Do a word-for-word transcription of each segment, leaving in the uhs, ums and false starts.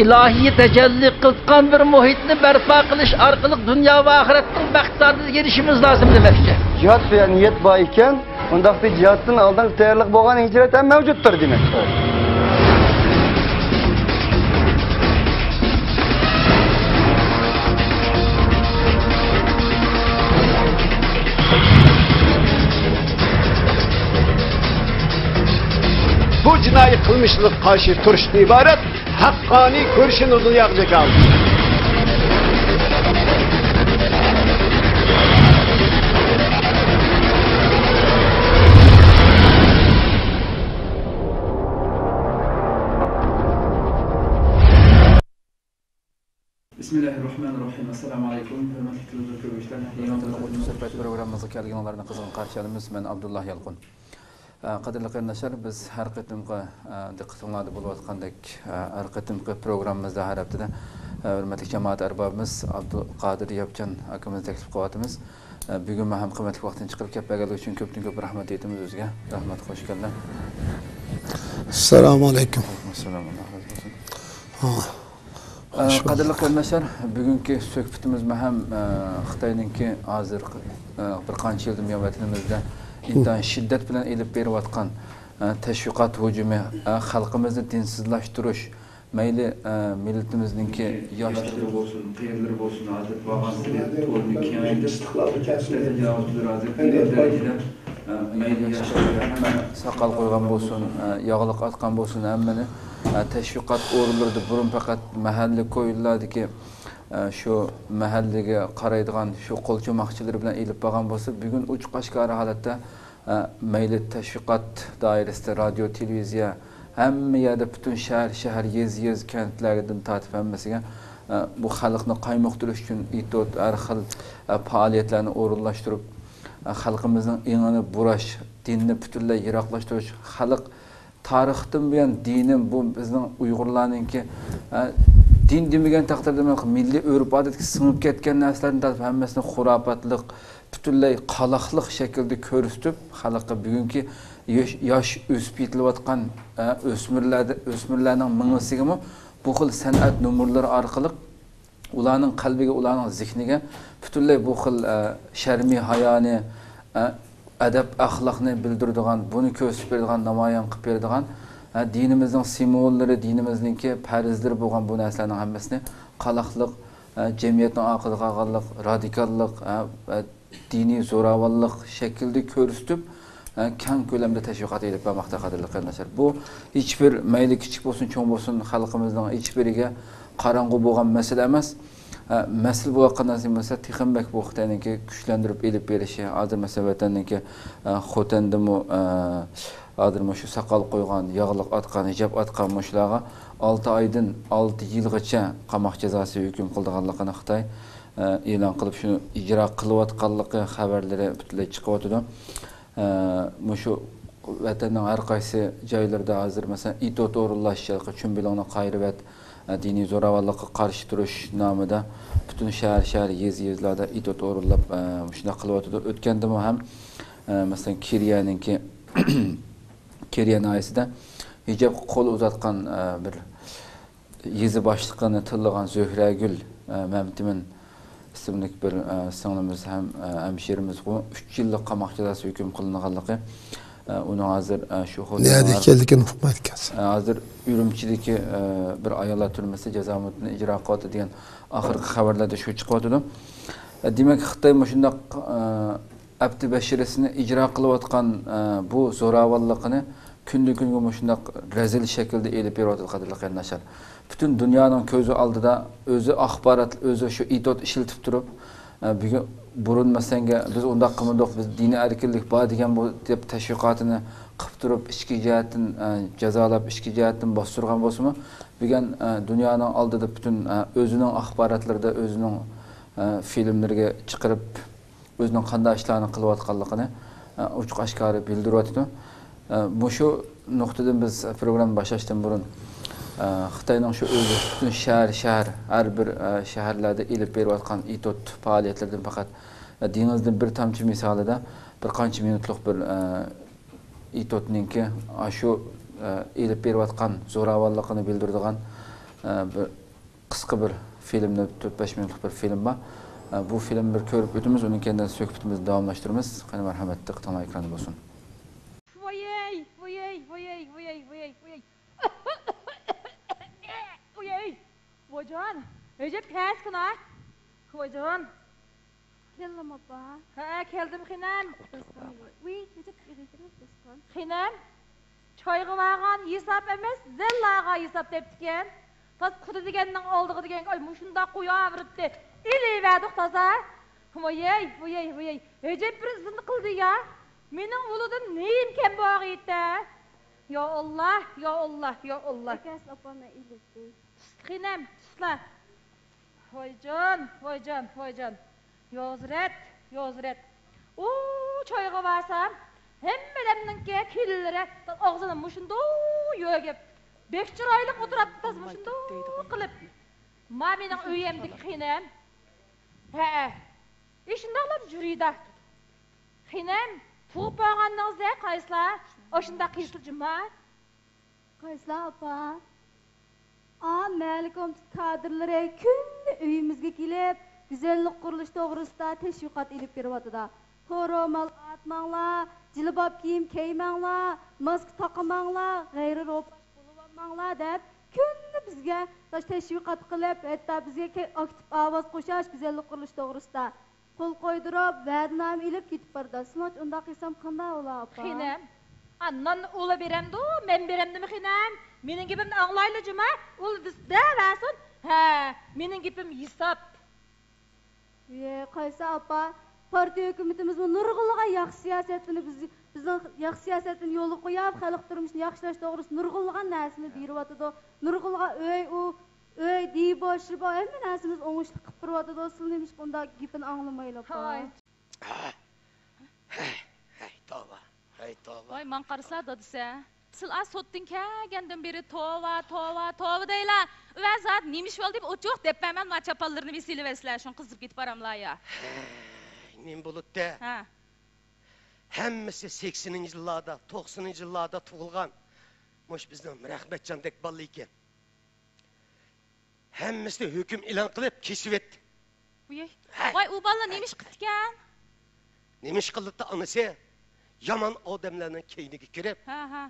ئىلاھىي تەجەللى قىلغان بىر مۇھىتنى بەرپا قىلىش ئارقىلىق دۇنيا ۋە ئاخىرەتنىڭ بەختىدارلىقىغا ئېرىشىشىمىز لازىم دېمەكچى. جىھاد دېگەن نىيەت بار ئىكەن، ئۇنداقتا جىھادتىن ئالدىنقى تەييارلىق بولغان ھىجرەت ھەم مەۋجۇتتۇر دېمەك. بۇ جىنايى قىلمىشلىق قارشى تۇرۇشتىن ئىبارەت ھەققانىي كۈرىشىنى دۇنياغا جاكارلىدى. بىسمىللاھىررەھمانىررەھىم. ئەسسالامۇ ئەلەيكۇم. ھۆرمەتلىك تېلېۋىزور كۆرگۈچىلەر، يېڭى بىر سۆھبەت پروگراممىمىزغا كەلگىنىڭلارنى قىزغىن قارشى ئالىمىز. مەن ئابدۇللا يالقۇن. ئە، قەدىرلىك قېرىنداشلار، بىز ھەر قېتىمقى، ئە، دىققىتىڭلاردا بولۇۋاتقاندەك، ئە، ھەر قېتىمقى پروگراممىمىزدا ھەر ھەپتىدە، ئە، ھۆرمەتلىك جامائەت ئەربابىمىز ئابدۇقادىر ياپچان ئاكىمىزنى تەكلىپ قىلىۋاتىمىز. ئە، بۈگۈنمۇ ھەم قىممەتلىك ۋاقتىنى چىقىرىپ كەپ بەرگەنلىكى ئۈچۈن كۆپتىن كۆپ رەھمەت ئېيتىمىز ئۆزىگە. رەھمەت، خوش كەلدىڭ. ئەسسالامۇ ئەلەيكۇم. ئەسسالام، ئاللا رازى بولسۇن. ھا. ئە، قەدىرلىك قېرىنداشلار، بۈگۈنكى سۆھبىتىمىزمۇ ھەم، ئە، خىتاينىڭكى ھازىرقى، ئە، بىر قانچە يىلدىن بۇيان ۋەتىنىمىزدە ئىنتايىن شىددەت بىلەن ئېلىپ بېرىۋاتقان، ئە، تەشۋىقات ھۇجۇمى، ئە، خەلقىمىزنى دىنسىزلاشتۇرۇش، مەيلى، ئە، مىللىتىمىزنىڭكى ياشلىرى بولسۇن، قېرىلىرى بولسۇن، ھازىر بارغانسېرى تورنى كېڭەيتىپ، تەجاۋۇزچىلار ھازىر دەرىجىدە مەيلى ياشلار، ھەممە ساقال قويغان بولسۇن، ياغلىق ئاتقان بولسۇن، ھەممىنى تەشۋىقات ئورۇنلىرىدا بۇرۇن پەقەت مەھەللە كويلىلاردىكى شۇ مەھەللىگە قارايدىغان شۇ قول چوماقچىلىرى بىلەن ئېلىپ بارغان بولسا، بۈگۈن ئوچۇق ئاشكارا ھالەتتە، مەيلى تەشۋىقات دائىرىسىدە، رادىيو، تېلېۋىزىيە، ھەممە يەردە پۈتۈن شەھەر، شەھەر، يېزا، يېزا، كەنتلەردىن تارتىپ ھەممىسىگە، بۇ خەلقنى قايمۇقتۇرۇش ئۈچۈن ئېتوت، ھەر خىل پائالىيەتلەرنى ئورۇنلاشتۇرۇپ، خەلقىمىزنىڭ ئېڭىنى بۇراش، دىننى پۈتۈنلەي يىراقلاشتۇرۇش، خەلق تارىختىن بۇيان دىنىم، بۇ بىزنىڭ ئۇيغۇرلارنىڭكى، دىن دېمىگەن تەقدىردە مىللىي ئۆرپ-ئادەتكە سىڭىپ كەتكەن نەرسىلەردىن تارتىپ ھەممىسىنى خۇراپاتلىق، پۈتۈنلەي قالاقلىق شەكىلدە كۆرسىتىپ، خەلققە بۈگۈنكى ياش، ياش ئۆسۈپ يېتىلىۋاتقان، ئۆسمۈرلەردە، ئۆسمۈرلەرنىڭ مېڭىسىگىمۇ بۇ خىل سەنئەت نومۇرلىرى ئارقىلىق ئۇلارنىڭ قەلبىگە، ئۇلارنىڭ زېھنىگە پۈتۈنلەي بۇ خىل، ئە، شەرمى ھايانى، ئە، ئەدەپ ئەخلاقنى بىلدۈرىدىغان، بۇنى كۆرسىتىپ بېرىدىغان، نامايان قىلىپ بېرىدىغان، ئە، دىنىمىزنىڭ سىمۋوللىرى، دىنىمىزنىڭكى پەرزلىرى بولغان بۇ نەرسىلەرنىڭ ھەممىسىنى قالاقلىق، ئە، جەمئىيەتنىڭ ئارقىدا قالغانلىق، رادىكاللىق، ئە، ئە، دىنىي زوراۋانلىق شەكلىدە كۆرسىتىپ، ئە، كەڭ كۆلەمدە تەشۋىقات ئېلىپ بارماقتا، قەدىرلىك قېرىنداشلار. بۇ ھېچبىر، مەيلى كىچىك بولسۇن، چوڭ بولسۇن، خەلقىمىزنىڭ ھېچبىرىگە قاراڭغۇ بولغان مەسىلە ئەمەس. ئە، مەسىلە بولۇۋاتقان نەرسە بولسا، تېخىمۇ بەك بۇ خىتاينىڭكى كۈچلەندۈرۈپ ئېلىپ بېرىشى. ھازىر، مەسىلەن، ۋەتەننىڭكى، ئە، خوتەندىمۇ، ئە، ھازىر مۇشۇ ساقال قويغان، ياغلىق ئاتقان، ھىجاب ئاتقان مۇشۇلارغا ئالتە ئايدىن ئالتە يىلغىچە قاماق جازاسى ھۆكۈم قىلىدىغانلىقىنى خىتاي، ئە، ئېلان قىلىپ، شۇنى ئىجرا قىلىۋاتقانلىقى خەۋەرلىرى پۈتۈنلەي چىقىۋاتىدۇ. ئە، مۇشۇ ۋەتەننىڭ ھەر قايسى جايلىرىدا ھازىر، مەسىلەن، ئېتوت ئورۇنلاش، چۈنبىلىڭنى قايرىۋەت، ئە، دىنىي زوراۋانلىققا قارشى تۇرۇش نامىدا پۈتۈن شەھەر، شەھەر، يېزا، يېزىلاردا ئېتوت ئورۇنلاپ، ئە، مۇشۇنداق قىلىۋاتىدۇ. ئۆتكەندىمۇ ھەم، ئە، مەسىلەن، كېرىيەنىڭكى، كېرىيە ناھىيەسىدە ھىجابقا قول ئۇزاتقان، ئە، بىر يېزا باشلىقىنى تىللىغان زۆھرەگۈل، ئە، مەمتىمىن ئىسىملىك بىر، ئە، سىڭلىمىز ھەم، ئە، ھەمشىرىمىزغۇ ئۈچ يىللىق قاماق جازاسى ھۆكۈم قىلىنغانلىقى، ئە، ئۇنىڭ ھازىر، ئە، شۇ خوتەن نەدە ئىكەنلىكىنى ئۇقمايدىكەنسىز. ئە، ھازىر ئۈرۈمچىدىكى، ئە، بىر ئاياللار تۈرمىسىدە جازا مۇددىتىنى ئىجرا قىلىۋاتىدۇ دېگەن ئاخىرقى خەۋەرلەردە شۇ چىقىۋاتىدۇ. ئە، دېمەك، خىتاي مۇشۇنداق، ئە، ئەپتى بەشىرىسىنى ئىجرا قىلىۋاتقان، ئە، بۇ زوراۋانلىقىنى كۈندىن-كۈنگە مۇشۇنداق رەزىل شەكىلدە ئېلىپ بېرىۋاتىدۇ، قەدىرلىك قېرىنداشلار. پۈتۈن دۇنيانىڭ كۆزى ئالدىدا ئۆزى ئاخبارات، ئۆزى شۇ ئېتوت ئىشلىتىپ تۇرۇپ، ئە، بۈگۈن، بۇرۇن مەسىلەنگە بىز ئۇنداق قىلمىدۇق، بىز دىنىي ئەركىنلىك بار دېگەن بۇ دەپ تەشۋىقاتىنى قىلىپ تۇرۇپ، ئىچكى جەھەتتىن، ئە، جازالاپ، ئىچكى جەھەتتىن باستۇرغان بولسىمۇ، بۈگۈن، ئە، دۇنيانىڭ ئالدىدا پۈتۈن، ئە، ئۆزىنىڭ ئاخباراتلىرىدا، ئۆزىنىڭ، ئە، فىلىملىرىگە چىقىرىپ، ئۆزىنىڭ قانداق ئىشلارنى قىلىۋاتقانلىقىنى، ئە، ئوچۇق ئاشكارا بىلدۈرۈۋاتىدۇ. ئە، مۇشۇ نۇقتىدىن بىز پروگرامما باشلاشتىن بۇرۇن، ئە، خىتاينىڭ شۇ ئۆزى پۈتۈن شەھەر، شەھەر، ھەر بىر، ئە، شەھەرلەردە ئېلىپ بېرىۋاتقان ئېتوت پائالىيەتلىرىدىن پەقەت، ئە، دېڭىزدىن بىر تامچە مىسالىدا بىر قانچە مىنۇتلۇق بىر، ئە، ئېتوتنىڭكى ئاشۇ، ئە، ئېلىپ بېرىۋاتقان زوراۋانلىقىنى بىلدۈرىدىغان ئە، بىر قىسقا بىر فىلىمنى، تۆت بەش مىنۇتلۇق بىر فىلىم بار. ئە، بۇ فىلىمنى بىر كۆرۈپ ئۆتىمىز، ئۇنىڭ كەينىدىن سۆھبىتىمىزنى داۋاملاشتۇرىمىز. قېنى، مەرھەمەت، دىققىتىڭلار ئېكراندا بولسۇن. ۋويەي، ۋويەي، ۋويەي، ۋويەي، ۋويەي، ۋويەي. ۋويەي، ۋويجان، ئەجەب تەسكىنا. ۋويجان. كەلدىم، ئاپا. ھە، كەلدىم، خېنىم. داستان ئېلىپ. ۋىي، نېچە ئېلىدىڭىز داستان؟ خېنىم، چايغا بارغان ھېساب ئەمەس، زىللاغا ھېساب دەپتىكەن. تاس قۇدى دېگەننىڭ ئالدىغا دېگەنگە، ئاي، مۇشۇنداق قوياۋېرىپتى. ئېلىۋەردۇق تازا. ۋويەي، ۋويەي، ۋويەي. ئەجەب بىر ئىزىنى قىلدى يا. مېنىڭ ئۇلىدىن نېمە كەم بار ئىدى؟ يا ئاللا، يا ئاللا، يا ئاللا. ئەكەس، ئاپا، مەن ئېلىپ. خېنىم، تۇتلا. ۋايجان، ۋايجان، ۋايجان. يا ھەزرەت، يا ھەزرەت. ئۇ چايغا بارسام، ھەممىلەرنىڭكى كېلىنلىرى ئاغزىنى مۇشۇنداق يۆگەپ، بەك چىرايلىق ئولتۇراتتى، تازا مۇشۇنداق قىلىپ. ما مېنىڭ ئۆيۈمدىكى خېنىم. ھەئە. ئى، شۇنداقلا جۈرىدە. خېنىم، تۇغۇپ بارغاننىڭىزدە قايسىلار ئاشۇنداق قىلسا جۇما؟ قايسىلار، ئاپا؟ ئا، مەھەللە كومىتېت كادىرلىرى كۈندە ئۆيىمىزگە كېلىپ، گۈزەللىك قۇرۇلۇشى توغرىسىدا تەشۋىقات ئېلىپ بېرىۋاتىدۇ. تور رومال ئارتماڭلار، جىلباب كىيىم كىيمەڭلار، ماسكا تاقىماڭلار، غەيرىي روپاش بولۇۋالماڭلار دەپ، كۈندە بىزگە تەشۋىقات قىلىپ، ھەتتا بىزگە كە-، ئاكتىپ ئاۋاز قوشاش گۈزەللىك قۇرۇلۇشى توغرىسىدا. قول قويدۇرۇپ، ۋەدىنامە ئېلىپ كېتىپ بارىدۇ. سىلەرچە ئۇنداق قىلسام قانداق بولا، ئاپا؟ خېنىم، ئا، ناننى ئۇلا بېرەمدۇ، مەن بېرەمدىمۇ، خېنىم؟ مېنىڭ گېپىمنى ئاڭلايلى جۇما. ئۇلا دېسە دەۋەرسۇن. ھە، مېنىڭ گېپىم ھېساب. ۋىي، قايسى ئاپا؟ پارتىيە ھۆكۈمىتىمىزمۇ نۇرغۇنلىغان ياخشى سىياسەتلىرىنى بىز، بىزنىڭ ياخشى سىياسەتلىرىنى يولغا قويۇپ، خەلق تۇرمۇشىنى ياخشىلاش توغرىسىدا نۇرغۇنلىغان نەرسىنى بېرىۋاتىدۇ. نۇرغۇنلىغان ئۆي، ئۇ ئۆي، دېبو، شىبو، ھەممە نەرسىمىز ئوڭۇشلۇق قىلىپ تۇرۇۋاتىدۇ. سىلەر نېمىشقا ئۇنداق گېپىنى ئاڭلىمايلا، ئاپا؟ ھاي. ھەي، ھەي، توۋا، ھەي، توۋا. ۋاي، ماڭا قارىسا، دادىسى، سىلەر سوتتىن كەلگەندىن بېرى توۋا، توۋا، توۋا دەيلا. ۋە زادى نېمە ئىش بولدى دەپ ئوچۇق دەپ بەرمەن، ما چاپانلىرىنى بىر سېلىۋەرسىلەر، شۇڭا قىزىپ كېتىپ باراملا يا. ھەي، نېمە بولۇپتۇ؟ ھە. ھەممىسى سەكسىنىنچى يىللاردا، توقسىنىنچى يىللاردا تۇغۇلغان. مۇشۇ بىزنىڭ رەھمەتجاندەك بالىلار ئىكەن. ھەممىسىنى ھۆكۈم ئېلان قىلىپ كېسىۋەتتى. ۋىي. ھە. ۋاي، ئۇ بالىلار نېمە ئىش قىپتىكەن؟ نېمە ئىش قىلدى ئانىسى؟ يامان ئادەملەرنىڭ كەينىگە كىرىپ، ھە، ھە،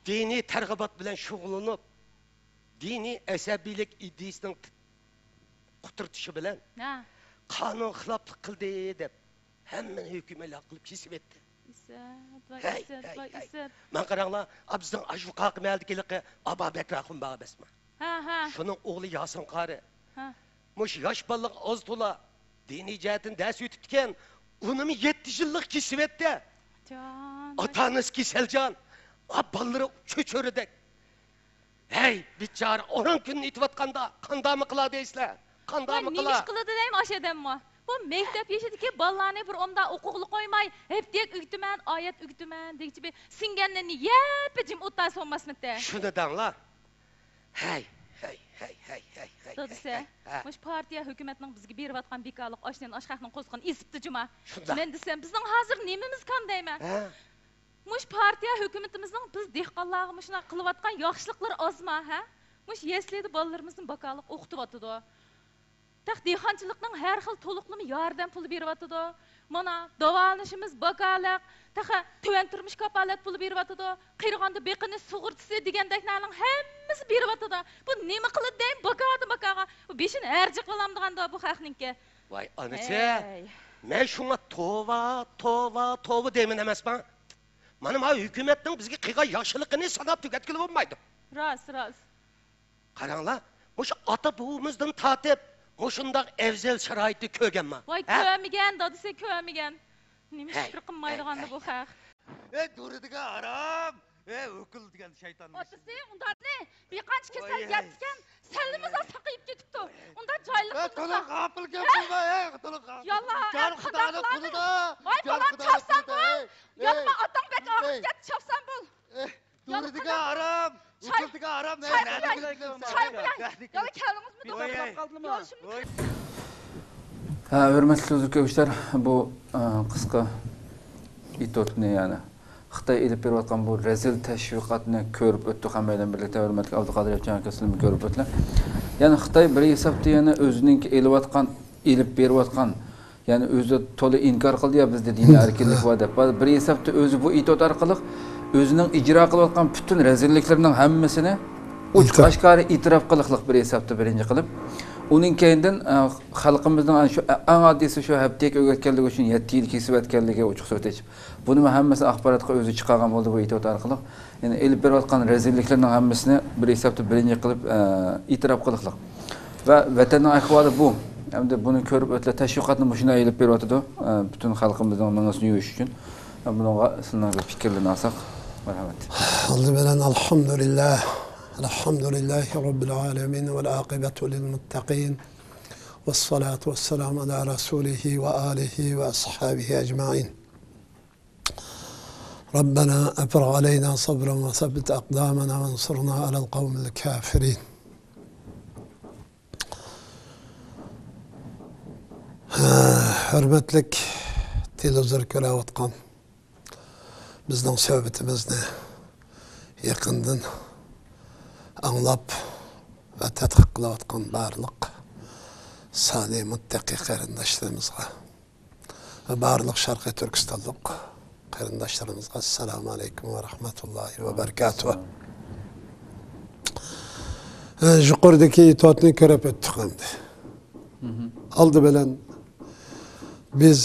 دىنىي تەرغىبات بىلەن شۇغۇللىنىپ، دىنىي ئەسەبىيلىك ئىدىيىسىنىڭ قۇترىتىشى بىلەن، ھە، قانۇن خىلاپلىق قىلدى دەپ، ھەممىنى ھۆكۈم ئېلان قىلىپ كېسىۋەتتى. ئىسەت، ۋاي ھەي، ئىسەت، ھەي، ۋاي ھەي. ئىسەت. ماڭا قاراڭلار، ئا، بىزنىڭ ئاشۇ قاقا مەھەللىدىكى ھېلىقى ئابابەك راخۇن بار ئەمەسمۇ؟ ھە، ھە. شۇنىڭ ئوغلى ياسىن قارى. ھە. مۇشۇ ياش بالىلىق ئاز تولا دىنىي جەھەتتىن دەرس ئۆتۈپتىكەن، ئۇنىمۇ يەتتە يىللىق كېسىۋەتتى. جان، ۋاي. ئاتا-ئانىسى كېسەلجان، ئا، بالىلىرى چۆچۈرىدەك. ھەي، بىچارە ئوران كۈننى ئېتىۋاتقاندا قانداقمۇ قىلا دەيسىلەر؟ قانداقمۇ قىلا؟ نېمە ئىش قىلىدۇ دەيمەن ئاشۇ ئادەممۇ؟ بۇ مەكتەپ يېشىدىكى بالىلارنى بىر ئومدا ئوقۇغىلى قويماي، ھەپتىلىك ئۆگىتىمەن، ئايەت ئۆگىتىمەن دېگۈچە بىر سىڭگەنلىرىنى يەپە جىم ئولتۇرسا بولماسمىتى؟ شۇنى دەڭلار. ھەي، ھەي، ھەي، ھەي، ھەي، ھەي، دادىسى، ھەي، ھەي. مۇشۇ پارتىيە ھۆكۈمەتنىڭ بىزگە بېرىۋاتقان بىكارلىق ئاشنىنى ئاشخەقنىڭ قوزغىقىنى ئېزىپتۇ جۇما. شۇنداق. مەن دېسەم، بىزنىڭ ھازىر نېمىمىز كام دەيمەن؟ ھە؟ مۇشۇ پارتىيە ھۆكۈمىتىمىزنىڭ بىز دېھقانلارغا مۇشۇنداق قىلىۋاتقان ياخشىلىقلىرى ئازما، ھە؟ مۇشۇ يەسلىدە بالىلىرىمىزنى باكالىق ئوقۇتۇۋاتىدۇ. تېخى دېھقانچىلىقنىڭ ھەر خىل تولۇقلىما ياردەم پۇلى بېرىۋاتىدۇ. مانا، داۋالىنىشىمىز باكالىق، تېخى تۆۋەن تۇرمۇش كاپالەت پۇلى بېرىۋاتىدۇ. قېرىغاندا بېقىنىش سۇغۇرتىسى دېگەندەكلەرنىڭ ھەممىسى بېرىۋاتىدۇ. بۇ نېمە قىلىدۇ دەيمەن باكادىن باكاغا؟ بۇ بېشىنى ھەرجە قىلالمىدىغاندۇ بۇ خەقنىڭكى. ۋاي ئانىسى، ھەي. مەن شۇڭا توۋا، توۋا، توۋا دەيمەن ئەمەسمۇ؟ مانا، مانا ھۆكۈمەتنىڭ بىزگە قىلغان ياخشىلىقىنى ساناپ تۈگەتكىلى بولمايدۇ. راست، راست. قاراڭلار، مۇشۇ ئاتا بوۋىمىزدىن تارتىپ مۇشۇنداق ئەۋزەل شارائىتنى كۆرگەنما؟ ۋاي، ھە؟ كۆرمىگەن، دادىسى، كۆرمىگەن. نېمە ھەي، پىكىر قىلمايدىغاندۇ ھەي، بۇ ھەي. خەق؟ ئەي، دۇرىدىگە ھارام! ئەي، ھۆكۈل دېگەن شەيتان ئاتىسى ئۇنداقنى بىقانچە كېسەل ۋاي، ھەي. دەپتىكەن، سەللىمىزلا ساقىيىپ كېتىپتۇ. ئۇنداق جاھىللىق ئەي، قىلمىسا. تولۇق غاپىل گەپ ھە؟ قىلما، ئەي، تولۇق غاپىل. ياللا، جان ئەي، قانداق قىلارمىز؟ ۋاي، جان بالام، چاپسان بول. ياللا، ئاتاڭ بەك ئاغرىپ كەتتى، چاپسان بول. ئەي، دۇرىدىگە ھارام، ئۇچۇردىگە ھارام، نەدىكى چاي بىلەن. يالا كەلدىڭىزمۇ؟ ۋاي. ھە، ھۆرمەتلىك تېلېۋىزور كۆرگۈچىلەر، بۇ، ئە، قىسقا ئېتيۇدنى، يەنى خىتاي ئېلىپ بېرىۋاتقان بۇ رەزىل تەشۋىقاتنى كۆرۈپ ئۆتتۇق ھەممەيلەن بىرلىكتە، ھۆرمەتلىك ئابدۇقادىر ياپچان ئاكا، سىلەرمۇ كۆرۈپ ئۆتتىلەر. يەنى خىتاي بىر ھېسابتا يەنە ئۆزىنىڭكى ئېلىۋاتقان، ئېلىپ بېرىۋاتقان، يەنى ئۆزى تولا ئىنكار قىلدى يا بىزدە دىنىي ئەركىنلىك بار دەپ. بىر ھېسابتا ئۆزى بۇ ئېتىۋات ئارقىلىق ئۆزىنىڭ ئىجرا قىلىۋاتقان پۈتۈن رەزىللىكلىرىنىڭ ھەممىسىنى ئوچۇق ئاشكارا ئېتىراپ قىلىقلىق بىر ھېسابتا بىرىنچى قىلىپ. ئۇنىڭ كەينىدىن، ئە، خەلقىمىزنىڭ ئەنە شۇ ئەڭ ئاددىيسى شۇ ھەپتىيەك ئۆگەتكەنلىكى ئۈچۈن يەتتە يىل كېسىۋەتكەنلىكى ئوچۇق سۆز ئېچىپ. بۇنىمۇ ھەممىسىنى ئاخباراتقا ئۆزى چىقارغان بولدى بۇ ئېتىۋات ئارقىلىق. يەنى ئېلىپ بېرىۋاتقان رەزىللىكلىرىنىڭ ھەممىسىنى بىر ھېسابتا بىرىنچى قىلىپ، ئە، ئېتىراپ قىلىقلىق. ۋە ۋەتەننىڭ ئەھۋالى بۇ. ئەمدى بۇنى كۆرۈپ ئۆتىلەر، تەشۋىقاتنى مۇشۇنداق ئېلىپ بېرىۋاتىدۇ. ئە، پۈتۈن خەلقىمىزنىڭ مېڭىسىنى يۇيۇش ئۈچۈن. بۇنىڭغا سىلەرنىڭ بىر پىكىرلىرىنى ئالساق. مەرھەمەت. ئالدى بىلەن ئەلھەمدۇلىللاھ. ئەلھەمدۇلىللاھى رەببىل ئالەمىن ۋەل ئاقىبەتۇ لىل مۇتتەقىن. ۋەسسالاتۇ ۋەسسالامۇ ئالا رەسۇلىھى ۋە ئالىھى ۋە ئەسھابىھى ئەجمەئىن. ربنا أفرغ علينا صبرا وثبت أقدامنا وانصرنا على القوم الكافرين. ھۆرمەتلىك تېلېۋىزور كۆرۈۋاتقان، بىزنىڭ سۆھبىتىمىزنى يېقىندىن ئاڭلاپ ۋە تەتقىق قىلىۋاتقان بارلىق سانى مۇتتەقى قېرىنداشلىرىمىزغا ۋە بارلىق شەرقىي تۈركىستانلىق قېرىنداشلىرىمىزغا ئەسسالامۇ ئەلەيكۇم ۋە رەھمەتۇللاھى ۋە بەرىكاتۇھ. يۇقىرىدىكى ئېتىۋاتنى كۆرۈپ ئۆتتۇق ئەمدى. ئالدى بىلەن بىز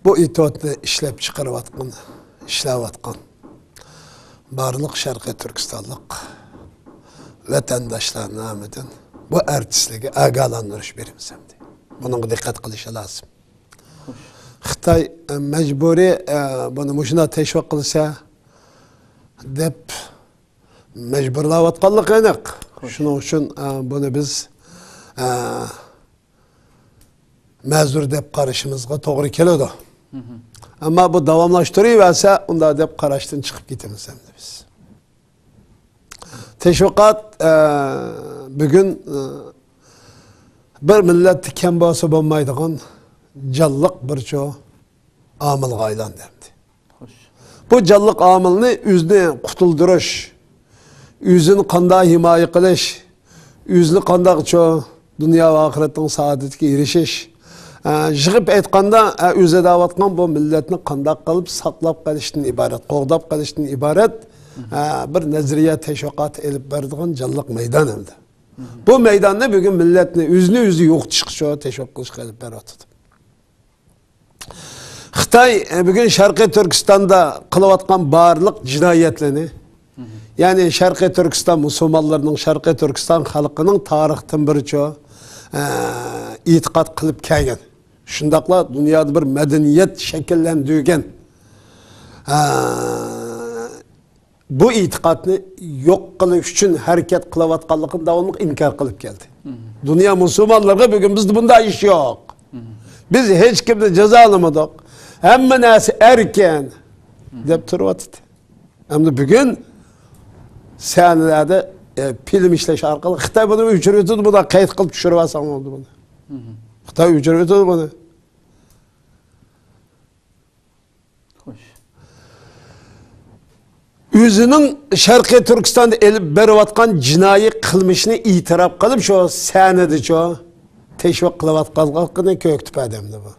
بۇ ئېتىۋاتنى ئىشلەپ چىقىرىۋاتقان، ئىشلەۋاتقان بارلىق شەرقىي تۈركىستانلىق ۋەتەنداشلار نامىدىن بۇ ئارتىسلارغا ئاگاھلاندۇرۇش بېرىمىز ئەمدى. بۇنىڭغا دىققەت قىلىشى لازىم. خىتاي، ئە، مەجبۇرىي، ئە، بۇنى مۇشۇنداق تەشۋىق قىلسا دەپ مەجبۇرلاۋاتقانلىقى ئېنىق. شۇنىڭ ئۈچۈن، ئە، بۇنى بىز، ئە، مەزۇر دەپ قارىشىمىزغا توغرا كېلىدۇ. ئەمما بۇ داۋاملاشتۇرۇۋەرسە، ئۇنداق دەپ قاراشتىن چىقىپ كېتىمىز ئەمدى بىز. تەشۋىقات، ئە، بۈگۈن، ئە، بىر مىللەتتە كەم بولسا بولمايدىغان جانلىق بىر چوڭ ئامىلغا ئايلاندى ئەمدى. بۇ جانلىق ئامىلنى ئۆزىنى قۇتۇلدۇرۇش، ئۆزىنى قانداق ھىمايە قىلىش، ئۆزىنى قانداقچۇ دۇنيا ۋە ئاخىرەتنىڭ سائادىتىگە ئېرىشىش، ئە، يىغىپ ئېيتقاندا، ئە، ئۆزى دەۋاتقان بۇ مىللەتنى قانداق قىلىپ ساقلاپ قېلىشتىن ئىبارەت، قوغداپ قېلىشتىن ئىبارەت، ئە، بىر نەزەرىيە تەشۋىقاتى ئېلىپ بېرىدىغان جانلىق مەيدان ئەمدى. بۇ مەيداننى بۈگۈن مىللەتنى ئۆزىنى ئۆزى يوقىتىشقا شۇ تەشۋىق قىلىشقا ئېلىپ بېرىۋاتىدۇ. خىتاي، ئە، بۈگۈن شەرقىي تۈركىستاندا قىلىۋاتقان بارلىق جىنايەتلىرىنى، يەنى شەرقىي تۈركىستان مۇسۇلمانلىرىنىڭ، شەرقىي تۈركىستان خەلقىنىڭ تارىختىن بىرچە، ئە، ئېتىقاد قىلىپ كەلگەن، شۇنداقلا دۇنيادا بىر مەدەنىيەت شەكىللەندۈرگەن، ئە، بۇ ئېتىقادنى يوق قىلىش ئۈچۈن ھەرىكەت قىلىۋاتقانلىقىنى داۋاملىق ئىنكار قىلىپ كەلدى. دۇنيا مۇسۇلمانلىرىغا بۈگۈن بىزدە بۇنداق ئىش يوق. بىز ھېچكىمنى جازالىمىدۇق. ھەممە نەرسە ئەركىن، دەپ تۇرۇۋاتىدۇ. ئەمدى بۈگۈن سەھنىلەردە، ئە، فىلىم ئىشلەش ئارقىلىق خىتاي بۇنى ئۆچۈرۈۋېتىدۇ، بۇنداق قەيت قىلىپ چۈشۈرۈۋالساڭ بولدى بۇنى. خىتاي ئۆچۈرۈۋېتىدۇ بۇنى. خوش. ئۆزىنىڭ شەرقىي تۈركىستاندا ئېلىپ بېرىۋاتقان جىنايى قىلمىشىنى ئېتىراپ قىلىپ، شۇ سەھنىدىچۇ تەشۋىق قىلىۋاتقانلىقىنى كۆرسىتىپ بەردى ئەمدى بۇ.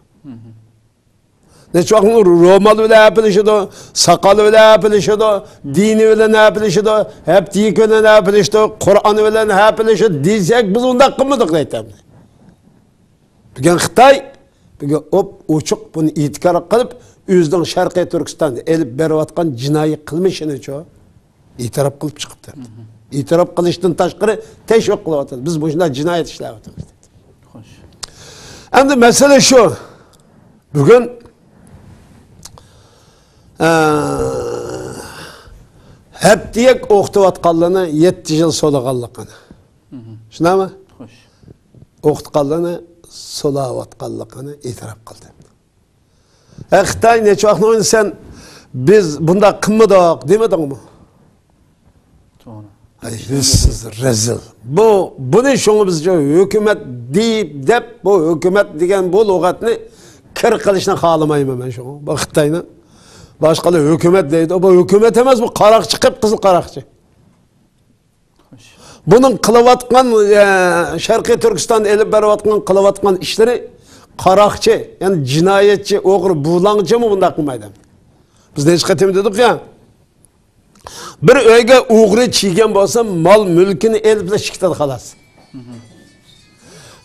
نەچچە ۋاقىت رومال بىلەن ھەپىلىشىدۇ، ساقال بىلەن ھەپىلىشىدۇ، دىنى بىلەن ھەپىلىشىدۇ، ھەپتىيىكى بىلەن ھەپىلىشىدۇ، قۇرئان بىلەن ھەپىلىشىدۇ دېسەك، بىز ئۇنداق قىلمىدۇق دەيتتى. بۈگۈن خىتاي، بۈگۈن ئوپ-ئوچۇق بۇنى ئېتىراپ قىلىپ، ئۆزىنىڭ شەرقىي تۈركىستاندا ئېلىپ بېرىۋاتقان جىنايى قىلمىشىنىچۇ ئېتىراپ قىلىپ چىقىپتۇ. ئېتىراپ قىلىشتىن تاشقىرى تەشۋىق قىلىۋاتىدۇ. بىز مۇشۇنداق جىنايەت ئىشلەۋاتىمىز دېدى. خوش. ئەمدى مەسىلە شۇ. بۈگۈن، ئە، ھەپتىيەك ئوقۇتۇۋاتقانلىرىنى يەتتە يىل سولىغانلىقىنى. شۇنداقمۇ؟ خوش. ئوقۇتقانلىرىنى سولاۋاتقانلىقىنى ئېتىراپ قىلدى. ھە، خىتاي نەچچە ۋاقىتنىڭ ئۆزىدە سەن بىز بۇنداق قىلمىدۇق دېمىدىڭمۇ؟ توغرا. ئەي، يۈزسىز، رەزىل. بۇ، بۇنى شۇڭا بىز ھۆكۈمەت دەپ، دەپ، بۇ ھۆكۈمەت دېگەن بۇ لۇغەتنى كىر قىلىشنى خالىمايمەن مەن شۇڭا. بۇ خىتاينى باشقىلار ھۆكۈمەت دەيدۇ. بۇ ھۆكۈمەت ئەمەس، بۇ قاراقچى، قىپقىزىل قاراقچى. بۇنىڭ قىلىۋاتقان، ئە، شەرقىي تۈركىستاندا ئېلىپ بېرىۋاتقان، قىلىۋاتقان ئىشلىرى قاراقچى، يەنى جىنايەتچى، ئوغرى، بۇلاڭچىمۇ بۇنداق قىلمايدۇ. بىز نەچچە قېتىم دېدۇق يا، بىر ئۆيگە ئوغرى كىرگەن بولسا، مال مۈلكىنى ئېلىپلا چىقىتىدۇ، خالاس.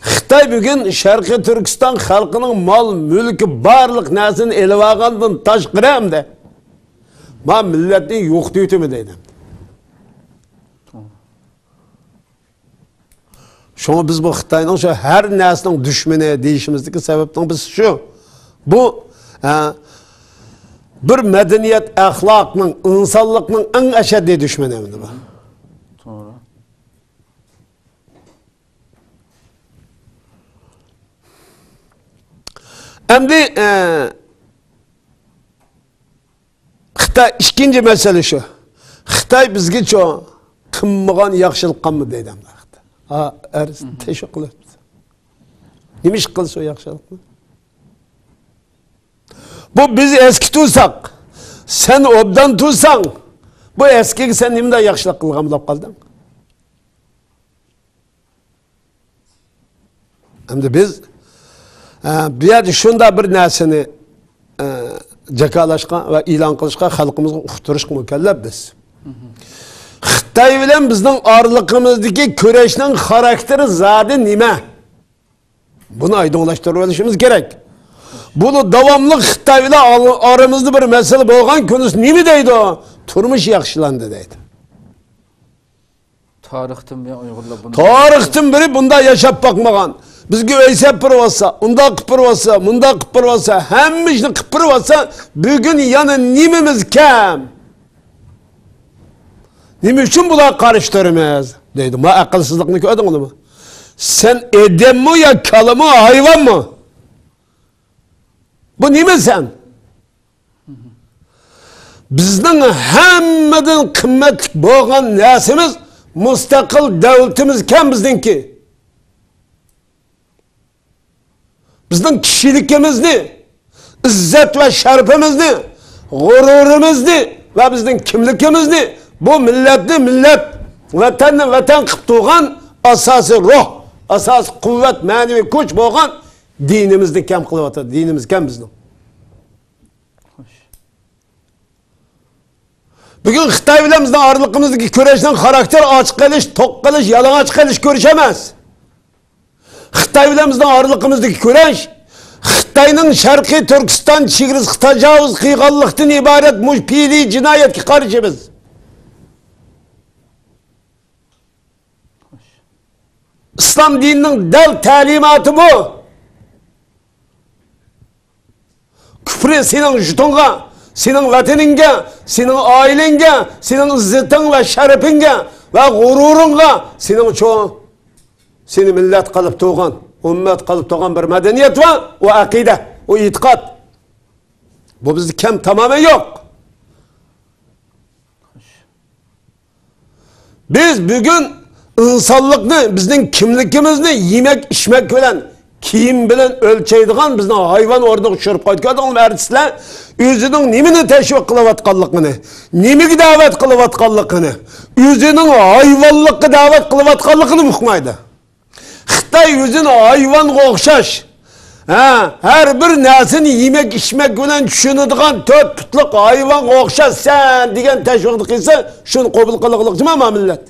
خىتاي بۈگۈن شەرقىي تۈركىستان خەلقىنىڭ مال مۈلكى، بارلىق نەرسىنى ئېلىۋالغاندىن تاشقىرى ئەمدى ما مىللەتنى يوقىتىۋېتىمەن دەيدۇ. شۇڭا بىز بۇ خىتاينىڭ شۇ ھەر نەرسىنىڭ دۈشمىنى دېيىشىمىزدىكى سەۋەبنىڭ بىرسى شۇ. بۇ، ھە، بىر مەدەنىيەت، ئەخلاقنىڭ، ئىنسانلىقنىڭ ئەڭ ئەشەددىي دۈشمىنى ئەمدى بۇ. توغرا. ئەمدى، ئە، خىتاي، ئىككىنچى مەسىلە شۇ. خىتاي بىزگىچۇ قىلمىغان ياخشىلىق قالمىدى دەيدۇ ئەمدى. ھا، ئەرز تەشۋىق قىلىۋاتىمىز. نېمە ئىش قىلسا ئۇ ياخشىلىقنى؟ بۇ بىز ئەسكى تۇرساق، سەن ئوبدان تۇرساڭ، بۇ ئەسكىگە سەن نېمىنداق ياخشىلىق قىلغان بولۇپ قالدىڭ؟ ئەمدى بىز، ئە، بۇ يەردە شۇنداق بىر نەرسىنى، ئە، جاكارلاشقا ۋە ئېلان قىلىشقا، خەلقىمىزغا ئۇقتۇرۇشقا مۇكەللەپ بىز. خىتاي بىلەن بىزنىڭ ئارىلىقىمىزدىكى كۈرەشنىڭ خاراكتېرى زادى نېمە؟ بۇنى ئايدىڭلاشتۇرۇپ ئېلىشىمىز كېرەك. بۇنى داۋاملىق خىتاي بىلەن ئال-، ئارىمىزدا بىر مەسىلە بولغان كۈنى نېمە دەيدۇ؟ تۇرمۇش ياخشىلاندى دەيدۇ. تارىختىن بۇيان ئۇيغۇرلار بۇنداق، تارىختىن بېرى بۇنداق ياشاپ باقمىغان. بىزگە ئۆي سېلىپ بېرىۋاتسا، ئۇنداق قىلىپ بېرىۋاتسا، مۇنداق قىلىپ بېرىۋاتسا، ھەممە ئىشنى قىلىپ بېرىۋاتسا، بۈگۈن يەنە نېمىمىز كەم؟ نېمە ئۈچۈن بۇلارغا قارشى تۇرىمىز؟ دەيدۇ. ما ئەقىلسىزلىقنى كۆردۈڭلارمۇ؟ سەن ئادەممۇ يا كالىمۇ، ھايۋانمۇ؟ بۇ نېمە سەن؟ بىزنىڭ ھەممىدىن قىممەتلىك بولغان نەرسىمىز مۇستەقىل دۆلىتىمىزكەن بىزنىڭكى. بىزنىڭ كىشىلىكىمىزنى، ئىززەت ۋە شەرىپىمىزنى، غۇرۇرىمىزنى ۋە بىزنىڭ كىملىكىمىزنى، بۇ مىللەتنى مىللەت، ۋەتەننى ۋەتەن قىلىپ تۇرغان ئاساسىي روھ، ئاساسىي قۇۋۋەت، مەنىۋى كۈچ بولغان دىنىمىزنى كەم قىلىۋاتىدۇ. دىنىمىز كەم بىزنىڭ. بۈگۈن خىتاي بىلەن بىزنىڭ ئارىلىقىمىزدىكى كۈرەشنىڭ خاراكتېرى ئاچ قېلىش، توق قېلىش، يالىڭاچ قېلىش كۈرىشى ئەمەس. خىتاي بىلەن بىزنىڭ ئارىلىقىمىزدىكى كۈرەش خىتاينىڭ شەرقىي تۈركىستان چېگرىسىغا تاجاۋۇز قىلغانلىقتىن ئىبارەت مۇشۇ پېئىلىي جىنايەتكە قارشى بىز. ئىسلام دىنىنىڭ دەل تەلىماتى بۇ. كۈپرى سېنىڭ ۋۇجۇدۇڭغا، سېنىڭ ۋەتىنىڭگە، سېنىڭ ئائىلەڭگە، سېنىڭ ئىززىتىڭ ۋە شەرىپىڭگە ۋە غۇرۇرۇڭغا، سېنىڭچۇ، سېنى مىللەت قىلىپ تۇرغان، ئۈممەت قىلىپ تۇرغان بىر مەدەنىيەت ۋە ئۇ ئەقىدە، ئۇ ئېتىقاد. بۇ بىزدە كەم، تامامەن يوق. بىز بۈگۈن ئىنسانلىقنى، بىزنىڭ كىملىكىمىزنى يېمەك، ئىچمەك بىلەن، كىيىم بىلەن ئۆلچەيدىغان بىزنىڭ ھايۋان ئورنىغا چۈشۈرۈپ قويدۇق. كۆردۈڭلارمۇ ئەرتىسلەر ئۆزىنىڭ نېمىنى تەشۋىق قىلىۋاتقانلىقىنى، نېمىگە دەۋەت قىلىۋاتقانلىقىنى، ئۆزىنىڭ ھايۋانلىققا دەۋەت قىلىۋاتقانلىقىنى ئۇقمايدۇ. خىتاي ئۆزىنى ھايۋانغا ئوخشاش، ھە، ھەر بىر نەرسىنى يېمەك، ئىچمەك بىلەن چۈشىنىدىغان تۆت پۇتلۇق ھايۋانغا ئوخشاش سەن دېگەن تەشۋىقنى قىلسا، شۇنى قوبۇل قىلغۇلۇق نېمە مىللەت؟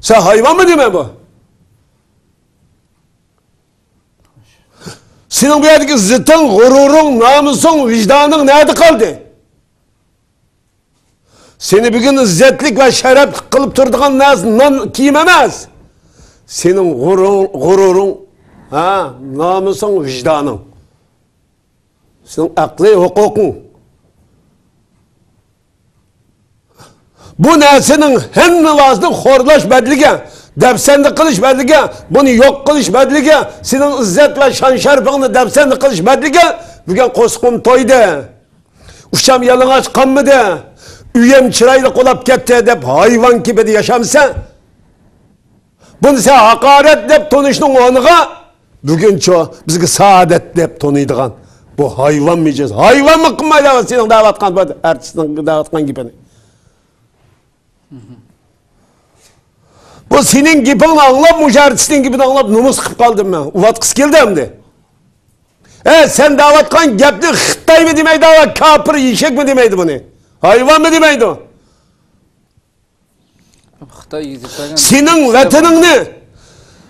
سەن ھايۋانمۇ نېمە بۇ؟ سېنىڭ بۇ يەردىكى ئىززىتىڭ، غۇرۇرۇڭ، نامۇسۇڭ، ۋىجدانىڭ نەدە قالدى؟ سېنى بۈگۈن ئىززەتلىك ۋە شەرەپلىك قىلىپ تۇرىدىغان نەرسە نان، كىيىم ئەمەس. سېنىڭ غۇرۇر-، غۇرۇرۇڭ، ھە، نامۇسۇڭ، ۋىجدانىڭ. سېنىڭ ئەقلىي ھوقۇقۇڭ. بۇ نەرسىنىڭ ھەممىلاسىنى خورلاش بەدىلىگە، دەپسەندە قىلىش بەدىلىگە، بۇنى يوق قىلىش بەدىلىگە، سېنىڭ ئىززەت ۋە شان-شەرىپىڭنى دەپسەندە قىلىش بەدىلىگە بۈگۈن قورسىقىم تويدى. ئۇچام يالىڭاچ قالمىدى، ئۆيۈم چىرايلىق بولاپ كەتتى دەپ ھايۋان كېبىدە ياشامسەن؟ بۇنى سەن ھاقارەت دەپ تونۇشنىڭ ئورنىغا، بۈگۈنچۇ بىزگە سائادەت دەپ تونۇيدىغان، بۇ ھايۋان مىجەز. ھايۋانمۇ قىلمايدۇ سېنىڭ دەۋاتقان، بۇ ئارتىسنىڭ دەۋاتقان گېپىنى. بۇ سېنىڭ گېپىڭنى ئاڭلاپ، مۇشۇ ئارتىسنىڭ گېپىنى ئاڭلاپ نومۇس قىلىپ قالدىم مەن. ئۇۋاتقۇسى كەلدى ئەمدى. ئە، سەن دەۋاتقان گەپنى خىتايمۇ دېمەيدۇ، كاپىر ئېشەكمۇ دېمەيدۇ بۇنى. ھايۋانمۇ دېمەيدۇ. خىتاي يېزىپ بەرگەن سېنىڭ ۋەتىنىڭنى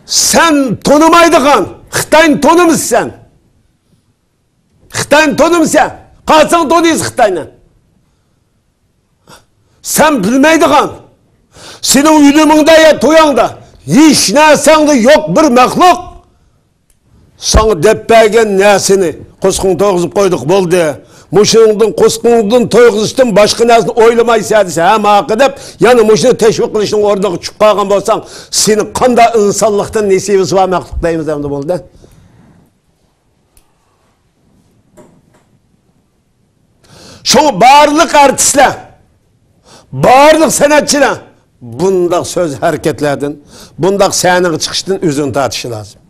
سەن تونۇمايدىغان، خىتاينى تونۇمىسەن سەن. خىتاينى تونۇمىسەن، قالساڭ تونۇيسەن خىتاينى. سەن بىلمەيدىغان، سېنىڭ ئۆلۈمۈڭدە يا تويۇڭدا ھېچ نەرسەڭدە يوق بىر مەخلۇق ساڭا دەپ بەرگەن نەرسىنى قورسىقىڭ تويغۇزۇپ قويدۇق، بولدى. مۇشۇنىڭدىن، قورسىقىڭدىن تويغۇزۇشتىن باشقا نەرسىنى ئويلىمايسەن دېسە، ھە ماقۇل دەپ، يەنە مۇشۇنى تەشۋىق قىلىشنىڭ ئورنىغا چۈشۈپ قالغان بولساڭ، سېنى قانداق ئىنسانلىقتىن نېسىۋىسى بار مەخلۇق دەيمىز ئەمدى، بولدى. شۇڭا بارلىق ئارتىسلار، بارلىق سەنئەتچىلەر بۇنداق سۆز ھەرىكەتلەردىن، بۇنداق سەھنىگە چىقىشتىن ئۆزىنى تارتىشى لازىم.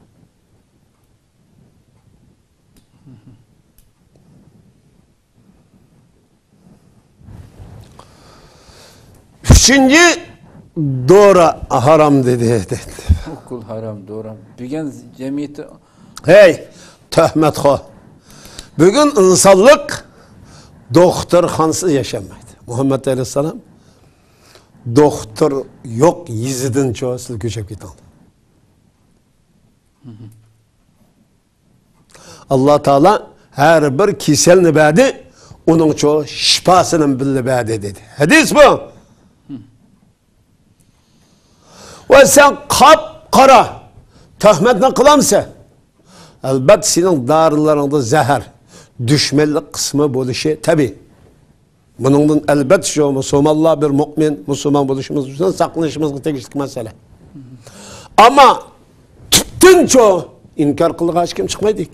ئۈچىنچى، دورا ھارام دېدى، دېدى. ئوكۇل ھارام، دورا. بۈگۈن جەمئىيەتتە ھەي، تۆھمەتخور. بۈگۈن ئىنسانلىق دوختۇرخانىسىز ياشىيالمايدۇ. مۇھەممەد ئەلەيھىسسالام، دوختۇر يوق يېزىدىنچۇ سىلەر كۆچۈپ كېتىڭلار. ئاللا تائالا ھەر بىر كېسەلنى بەردى، ئۇنىڭچۇ شىپاسىنى بىللە بەردى دېدى. ھەدىس بۇ. ۋە سەن قاپقارا تۆھمەتنى قىلامسەن؟ ئەلبەتتە، سېنىڭ دارىلىرىڭدا زەھەر، دۈشمەنلىك قىسمى بولۇشى تەبىئىي. بۇنىڭدىن ئەلبەتتە شۇ مۇسۇلمانلار بىر مۇئمىن، مۇسۇلمان بولۇشىمىز ئۈچۈن ساقلىنىشىمىزغا تېگىشلىك مەسىلە. ئەمما تۈپتىنچۇ ئىنكار قىلىدىغان ھېچكىم چىقمايدۇ.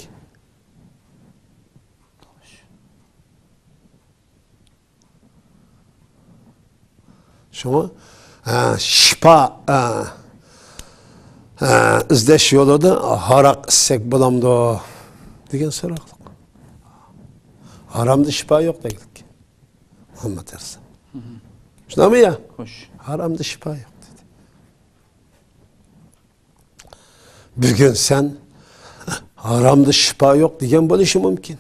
شۇڭا، ئە، شىپا، ئە، ئە، ئىزدەش يولىدا ھاراق ئىچسەك بولامدۇ دېگەن سوراقلىق. ھارامدا شىپا يوق دەيدۇ مۇھەممەد ئەلەيھىسسالام. شۇنداقمۇ يا؟ خوش. ھارامدا شىپا يوق دېدى. بۈگۈن سەن ھارامدا شىپا يوق دېگەن بولۇشى مۇمكىن.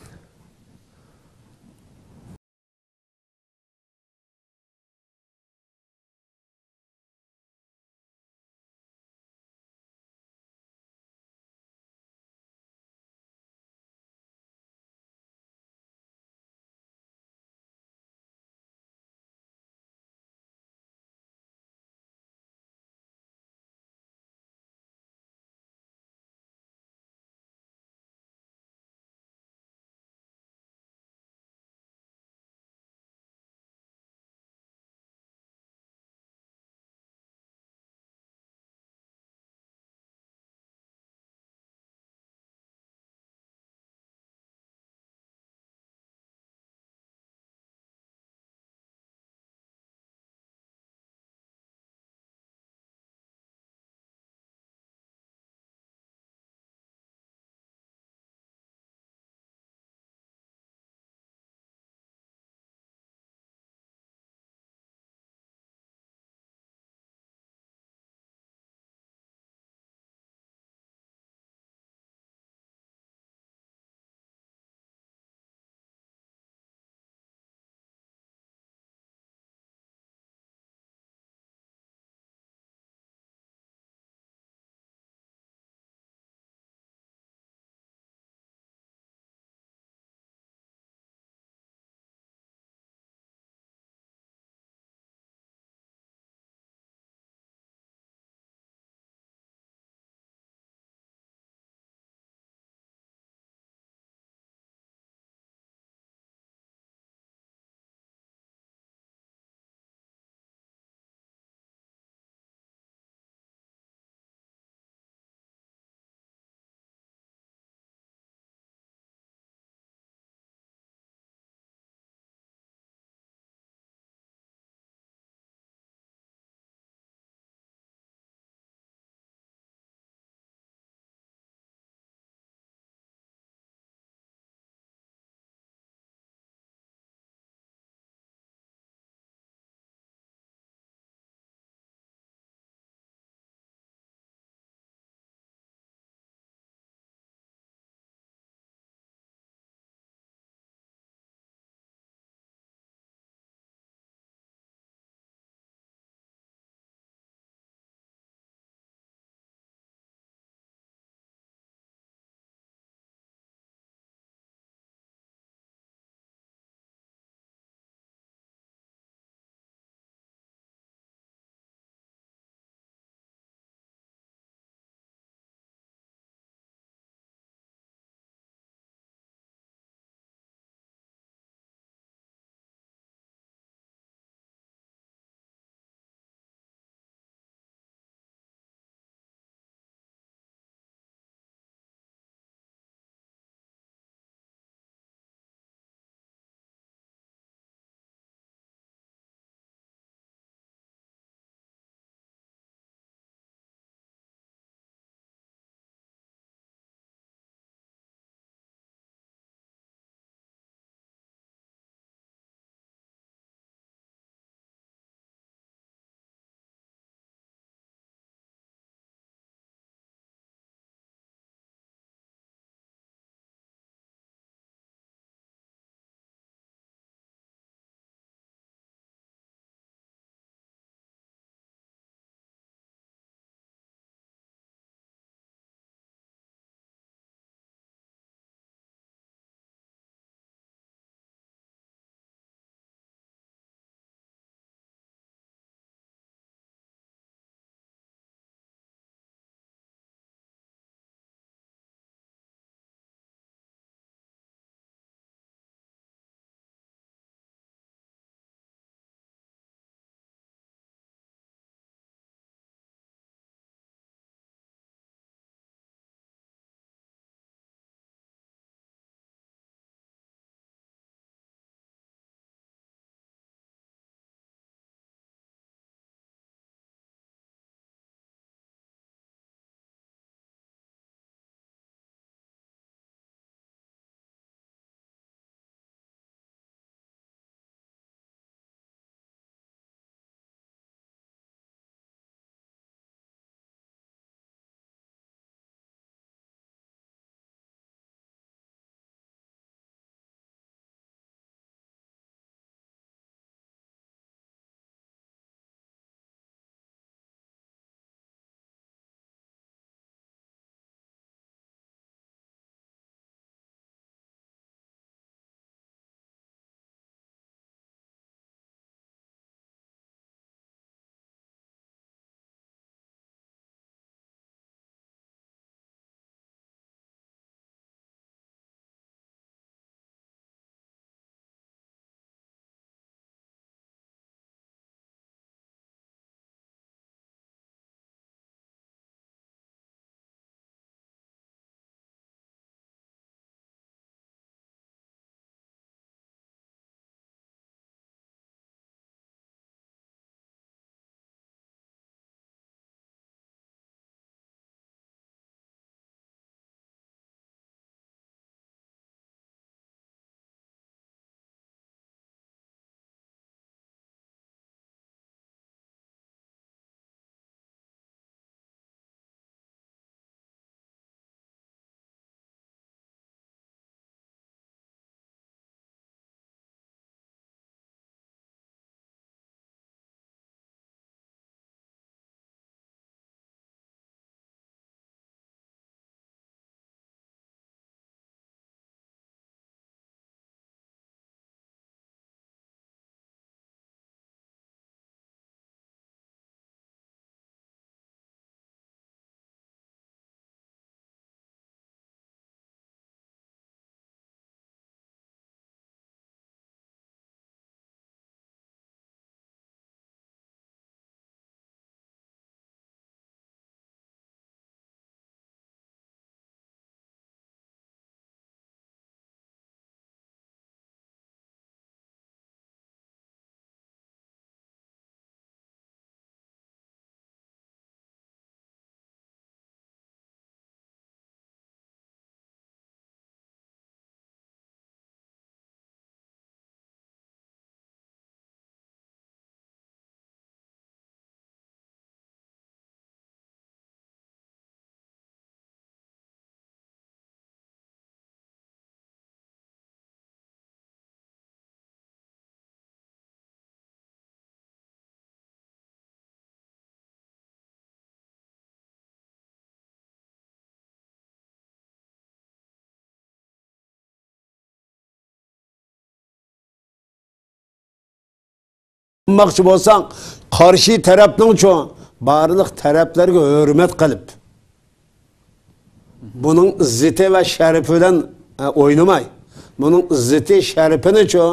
قىلماقچى بولساڭ، قارشى تەرەپنىڭچۇ، بارلىق تەرەپلەرگە ھۆرمەت قىلىپ، بۇنىڭ ئىززىتى ۋە شەرىپى بىلەن، ئە، ئوينىماي، بۇنىڭ ئىززىتى شەرىپىنىچۇ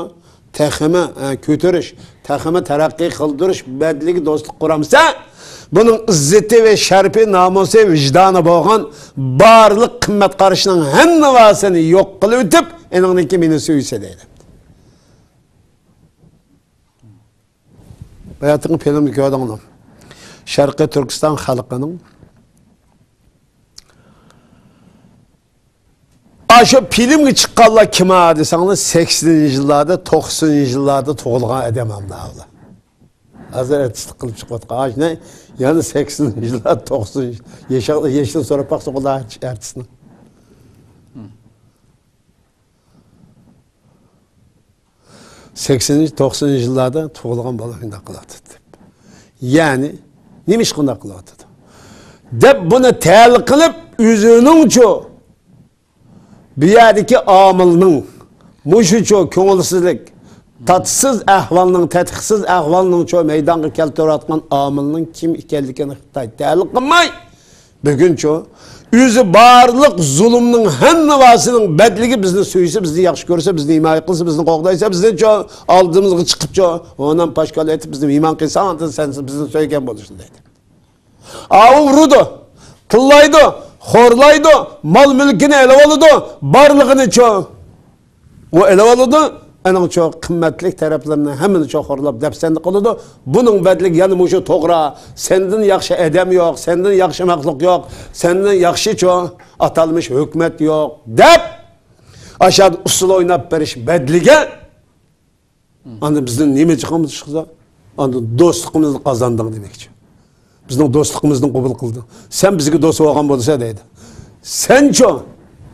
تېخىمۇ، ئە، كۆتۈرۈش، تېخىمۇ تەرەققىي قىلدۇرۇش بەدىلىگە دوستلۇق قۇرامسا، بۇنىڭ ئىززىتى ۋە شەرىپى، نامۇسى، ۋىجدانى بولغان بارلىق قىممەت قارىشىنىڭ ھەممىسىنى يوق قىلىۋېتىپ، ئېنىڭدىن كېيىن مېنى سۆيسە دەيدۇ. باياتىنقى فىلىمنى كۆردۈڭلار. شەرقىي تۈركىستان خەلقىنىڭ ئاشۇ فىلىمگە چىققانلار كىم ھە دېسەڭلار، سەكسىنىنچى يىللاردا، توقسىنىنچى يىللاردا تۇغۇلغان ئادەم ھەمدە ئۇلار. ھازىر ئارتىسلىق قىلىپ چىقىۋاتقان. ئاشۇنى يەنە سەكسىنىنچى يىللار، توقسىنىنچى ياشا-، يېشىنى سوراپ باقسا، ئۇلار ئارتىسنىڭ. سەكسىنىنچى، توقسىنىنچى يىللاردا تۇغۇلغان بالا شۇنداق قىلىۋاتىدۇ دەپ. يەنى، نېمە ئىش شۇنداق قىلىۋاتىدۇ؟ دەپ بۇنى تەلىق قىلىپ، ئۆزىنىڭچۇ، بۇ يەردىكى ئامىلنىڭ، مۇشۇچۇ كۆڭۈلسىزلىك، تاتسىز ئەھۋالنىڭ، تەتقىقسىز ئەھۋالنىڭچۇ مەيدانغا كەلتۈرۈۋاتقان ئامىلنىڭ كىم ئىكەنلىكىنى خىتاي تەلىق قىلماي، بۈگۈنچۇ، ئۆزى بارلىق زۇلۇمنىڭ ھەممىسىنىڭ بەدىلىگە بىزنى سۆيسە، بىزنى ياخشى كۆرسە، بىزنى ھىمايە قىلسا، بىزنى قوغدايسا، بىزنىچۇ ئالدىمىزغا چىقىپچۇ، ھونام پاشكال ئېيتىپ، بىزنى مېھمان قىلسا، ئاندىن سەن بىزنى سۆيگەن بولىسەن دەيدۇ. ئاۋۇ ئۇرىدۇ، تىللايدۇ، خورلايدۇ، مال-مۈلكىنى ئېلىۋالىدۇ، بارلىقىنىچۇ. ئۇ ئېلىۋالىدۇ، ئېنىڭچۇ قىممەتلىك تەرەپلىرىنى ھەممىنىچۇ خورلاپ دەپسەندە قىلىدۇ. بۇنىڭ بەدىلىگە يەنە مۇشۇ توغرا، سەندىن ياخشى ئادەم يوق، سەندىن ياخشى مەخلۇق يوق، سەندىن ياخشىچۇ ئاتالمىش ھۆكۈمەت يوق دەپ، ئاشۇ ئۇسسۇل ئويناپ بېرىش بەدىلىگە ئاندىن بىزدىن نېمە چىقىمىز چىقسا، ئاندىن دوستلۇقىمىزنى قازاندىڭ دېمەكچى. بىزنىڭ دوستلۇقىمىزنى قوبۇل قىلدىڭ. سەن بىزگە دوست بولغان بولسا دەيدۇ. سەنچۇ؟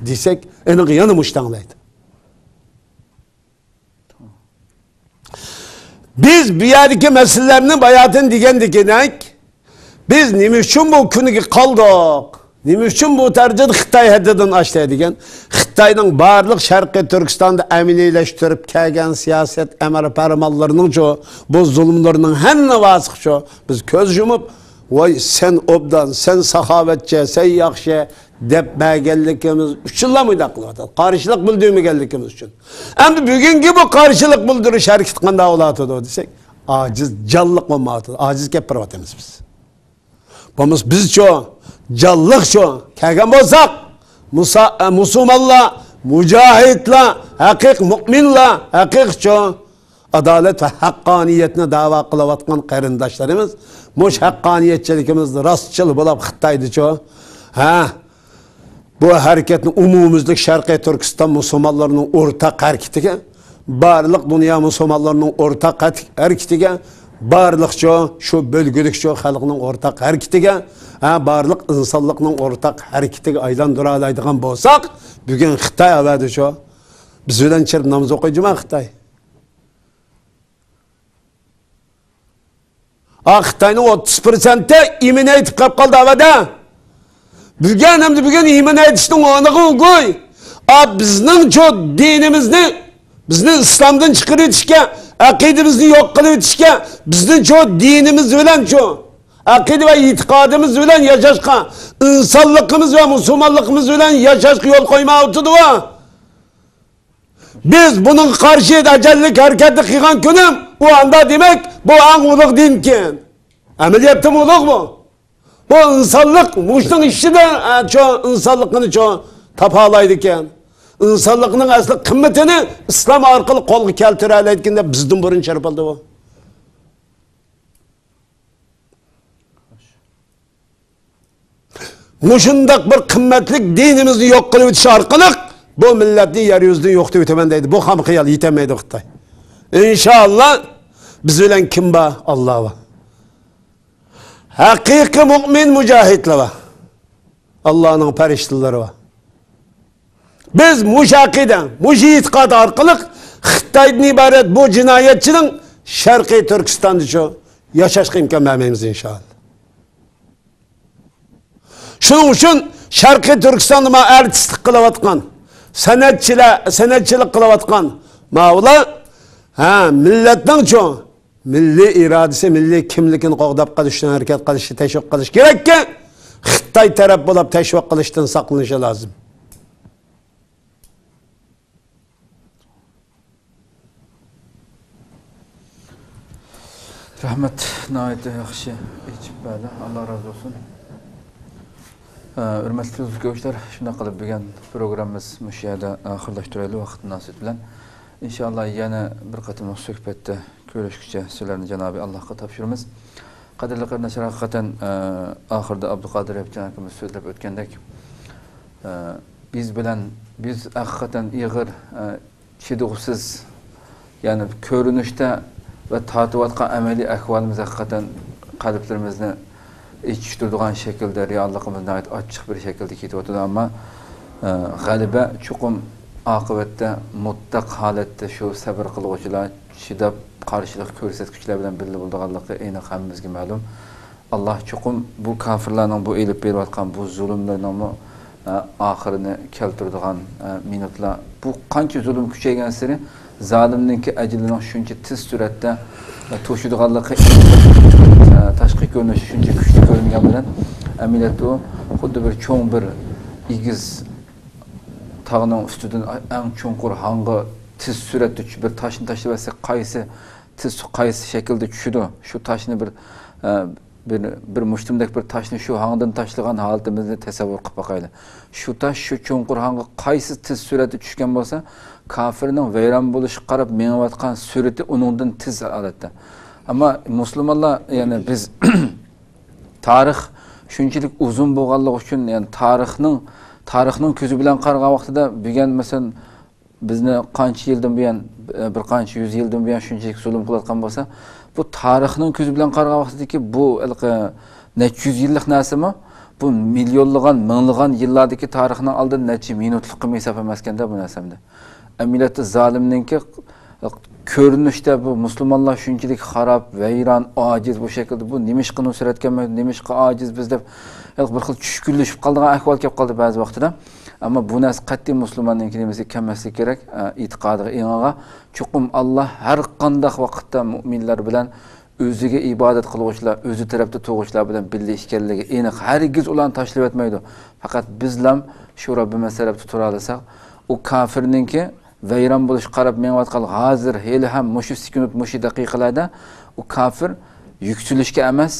دېسەك، ئېنىقى يەنە مۇشۇ تەڭلەيدۇ. بىز بۇ يەردىكى مەسىلىلەرنى باياتىن دېگەندىكىدەك، بىز نېمە ئۈچۈن بۇ كۈنگە قالدۇق؟ نېمە ئۈچۈن بۇ دەرىجىدە خىتاي ھەددىدىن ئاشتى دېگەن؟ خىتاينىڭ بارلىق شەرقىي تۈركىستاندا ئەمەلىيلەشتۈرۈپ كەلگەن سىياسەت، ئەمر پەرمانلىرىنىڭچۇ، بۇ زۇلۇملىرىنىڭ ھەممىسىغىچۇ بىز كۆز يۇمۇپ، ۋاي، سەن ئوبدان، سەن ساخاۋەتچى، سەن ياخشى دەپ بەرگەنلىكىمىز ئۈچۈنلا مۇنداق قىلىۋاتىدۇ. قارشىلىق بىلدۈرمىگەنلىكىمىز ئۈچۈن. ئەمدى بۈگۈنكى بۇ قارشىلىق بىلدۈرۈش ھەرىكىتى قانداق بولۇۋاتىدۇ دېسەك، ئاجىز، جانلىق بولمايۋاتىدۇ. ئاجىز گەپ بېرىۋاتىمىز بىز. بولمىسا بىزچۇ، جانلىقچۇ كەلگەن بولساق، مۇسا-، ئە، مۇسۇلمانلار، مۇجاھىدلار، ھەقىقىي مۇئمىنلار، ھەقىقىيچۇ ئادالەت ۋە ھەققانىيەتنى دەۋا قىلىۋاتقان قېرىنداشلىرىمىز، مۇشۇ ھەققانىيەتچىلىكىمىزدە راستچىل بولاپ خىتايدىچۇ، ھە، بۇ ھەرىكەتنى ئومۇميۈزلۈك شەرقىي تۈركىستان مۇسۇلمانلىرىنىڭ ئورتاق ھەرىكىتىگە، بارلىق دۇنيا مۇسۇلمانلىرىنىڭ ئورتاق ھەت-، ھەرىكىتىگە، بارلىقچۇ، شۇ بۆلگۈلۈكچۇ خەلقنىڭ ئورتاق ھەرىكىتىگە، ھە، بارلىق ئىنسانلىقنىڭ ئورتاق ھەرىكىتىگە ئايلاندۇرالايدىغان بولساق، بۈگۈن خىتاي ئەۋەدىچۇ، بىز بىلەن چىرىپ ناماز ئوقۇيدۇ جۇما خىتاي. ئا، خىتاينىڭ ئوتتۇز پىرسەنتى ئىمان ئېيتىپ قېلىپ قالدى ئەۋەدە. بۈگۈن ئەمدى بۈگۈن ئىمان ئېيتىشنىڭ ئورنىغا ئۇگۇي. ئا، بىزنىڭچۇ دىنىمىزنى، بىزنى ئىسلامدىن چىقىرىۋېتىشكە، ئەقىدىمىزنى يوق قىلىۋېتىشكە، بىزنىچۇ دىنىمىز بىلەنچۇ، ئەقىدە ۋە ئېتىقادىمىز بىلەن ياشاشقا، ئىنسانلىقىمىز ۋە مۇسۇلمانلىقىمىز بىلەن ياشاشقا يول قويمايۋاتىدۇ. بىز بۇنىڭغا قارشى ئەجەللىك ھەرىكەتنى قىلغان كۈنۈم، ئۇ ئاندا دېمەك، بۇ ئەڭ ئۇلۇغ دىنكەن. ئەمەلىيەتتىمۇ ئۇلۇغ بۇ. بۇ ئىنسانلىق مۇشۇنىڭ ئىچىدە، ئە، چو-، ئىنسانلىقنى چو-، تاپالايدىكەن. ئىنسانلىقنىڭ ئەسلى قىممىتىنى ئىسلام ئارقىلىق قولغا كەلتۈرەلەيدىكەن دەپ بىزدىن بۇرۇن شەرپ ئالدى بۇ. مۇشۇنداق بىر قىممەتلىك دىنىمىزنى يوق قىلىۋېتىش ئارقىلىق بۇ مىللەتنى يەر يۈزىدىن يوقىتىۋېتىمەن دەيدۇ. بۇ خام خىيال، يېتەلمەيدۇ خىتاي. ئىنشائاللا، بىز بىلەن كىم بار؟ ئاللا بار. ھەقىقىي مۇئمىن مۇجاھىدلار بار. ئاللانىڭ پەرىشتىلىرى بار. بىز مۇشۇ ئەقىدە، مۇشۇ ئېتىقاد ئارقىلىق خىتايدىن ئىبارەت بۇ جىنايەتچىنىڭ شەرقىي تۈركىستاندىچۇ ياشاشقا ئىمكان بەرمەيمىز، ئىنشائاللا. شۇنىڭ ئۈچۈن شەرقىي تۈركىستاندا ما ئارتىسلىق قىلىۋاتقان، سەنئەتچىلەر، سەنئەتچىلىك قىلىۋاتقان ماۋۇلار، ھە، مىللەتنىڭچۇ مىللىي ئىرادىسى، مىللىي كىملىكىنى قوغداپ قېلىش ئۈچۈن ھەرىكەت قىلىشنى تەشۋىق قىلىش كېرەككى، خىتاي تەرەپ بولۇپ تەشۋىق قىلىشتىن ساقلىنىشى لازىم. رەھمەت، ناھايىتى ياخشى ئېچىپ بەردى. ئاللا رازى بولسۇن. ئە، ھۆرمەتلىك تېلېۋىزور كۆرگۈچىلەر، شۇنداق قىلىپ بۈگۈن پروگراممىمىز مۇشۇ يەردە ئاخىرلاشتۇرايلى ۋاقىت مۇناسىۋىتى بىلەن. ئىنشائاللا يەنە بىر قېتىملىق سۆھبەتتە كۆرۈشكۈچە سىلەرنى جانابى ئاللاھقا تاپشۇرىمىز. قەدىرلىك قېرىنداشلار، ھەقىقەتەن، ئە، ئاخىرىدا ئابدۇقادىر رەپچان ئاكىمىز سۆزلەپ ئۆتكەندەك، ئە، بىز بىلەن، بىز ھەقىقەتەن ئېغىر، ئە، چىدىغۇسىز، يەنى كۆرۈنۈشتە ۋە تارتىۋاتقان ئەمەلىي ئەھۋالىمىز ھەقىقەتەن قەلبلىرىمىزنى ئېچىشتۇرىدىغان شەكىلدە، رېئاللىقىمىز ناھايىتى ئاچچىق بىر شەكىلدە كېتىۋاتىدۇ. ئەمما، ئە، غەلىبە چوقۇم ئاقىۋەتتە مۇتلەق ھالەتتە شۇ سەۋر قىلغۇچىلار، چىداپ قارشىلىق كۆرسەتكۈچىلەر بىلەن بىللە بولىدىغانلىقى ئېنىق ھەممىمىزگە مەلۇم. ئاللا چوقۇم بۇ كاپىرلارنىڭ بۇ ئېلىپ بېرىۋاتقان بۇ زۇلۇملىرىنىڭمۇ، ئە، ئاخىرىنى كەلتۈرىدىغان، ئە، مىنۇتلار. بۇ قانچە زۇلۇم كۈچەيگەنسېرى زالىمنىڭكى ئەجىلىنىڭ شۇنچە تېز سۈرئەتتە، ئە، توشىدىغانلىقى، ئە، تاشقى كۆرۈنۈشى شۇنچە كۈچلۈك كۆرۈنگەن بىلەن، ئەمەلىيەتتە ئۇ خۇددى بىر چوڭ بىر ئېگىز تاغنىڭ ئۈستىدىن ئەڭ چوڭقۇر ھاڭغا تېز سۈرئەتتە چۈشۈپ بىر تاشنى تاشلىۋەتسە، قايسى تېز قايسى شەكىلدە چۈشىدۇ؟ شۇ تاشنى بىر، ئە، بىر، بىر مۇشتۇمدەك بىر تاشنى شۇ ھاڭدىن تاشلىغان ھالىتىمىزنى تەسەۋۋۇر قىلىپ باقايلى. شۇ تاش شۇ چوڭقۇر ھاڭغا قايسى تېز سۈرئەتتە چۈشكەن بولسا، كاپىرنىڭ ۋەيران بولۇشىغا قاراپ مېڭىۋاتقان سۈرئىتى ئۇنىڭدىن تېز ھالەتتە. ئەمما مۇسۇلمانلار، يەنى بىز تارىخ شۇنچىلىك ئۇزۇن بولغانلىقى ئۈچۈن، يەنى تارىخنىڭ، تارىخنىڭ كۆزى بىلەن قارىغان ۋاقتىدا بۈگۈن، مەسىلەن، بىزنى قانچە يىلدىن بۇيان، بىر قانچە يۈز يىلدىن بۇيان شۇنچىلىك زۇلۇم قىلىۋاتقان بولسا، بۇ تارىخنىڭ كۆزى بىلەن قارىغان ۋاقتىدىكى بۇ ھېلىقى نەچچە يۈز يىللىق نەرسىمۇ، بۇ مىليونلىغان، مىڭلىغان يىللاردىكى تارىخنىڭ ئالدىدا نەچچە مىنۇتلۇققىمۇ ھېساب ئەمەسكەندە بۇ نەرسەمدە. ئەمەلىيەتتە زالىمنىڭكى كۆرۈنۈشتە بۇ مۇسۇلمانلار شۇنچىلىك خاراب، ۋەيران، ئاجىز بۇ شەكىلدە، بۇ نېمىشقا نۇسرەت كەلمەيدۇ، نېمىشقا ئاجىز بىز دەپ، بىر خىل چۈشكۈنلىشىپ قالىدىغان ئەھۋال كېلىپ قالدى بەزى ۋاقتىدا. ئەمما بۇ نەرسە قەتئىي مۇسۇلماننىڭكى نېمىسىگە كەلمەسلىكى كېرەك، ئە، ئېتىقادىغا، ئېڭىغا. چوقۇم ئاللا ھەر قانداق ۋاقىتتا مۇئمىنلار بىلەن ئۆزىگە ئىبادەت قىلغۇچىلار، ئۆزى تەرەپتە تۇرغۇچىلار بىلەن بىللە ئىكەنلىكى ئېنىق. ھەرگىز ئۇلارنى تاشلىۋەتمەيدۇ. پەقەت بىزلام شۇ رەببىمىز تەرەپتە تۇرالايساق، ئۇ كاپىرنىڭكى ۋەيران بولۇشقا قاراپ مېڭىۋاتقان ھازىر، ھېلىھەم مۇشۇ سېكۇنت، مۇشۇ دەقىقىلەردە ئۇ كاپىر يۈكسىلىشكە ئەمەس،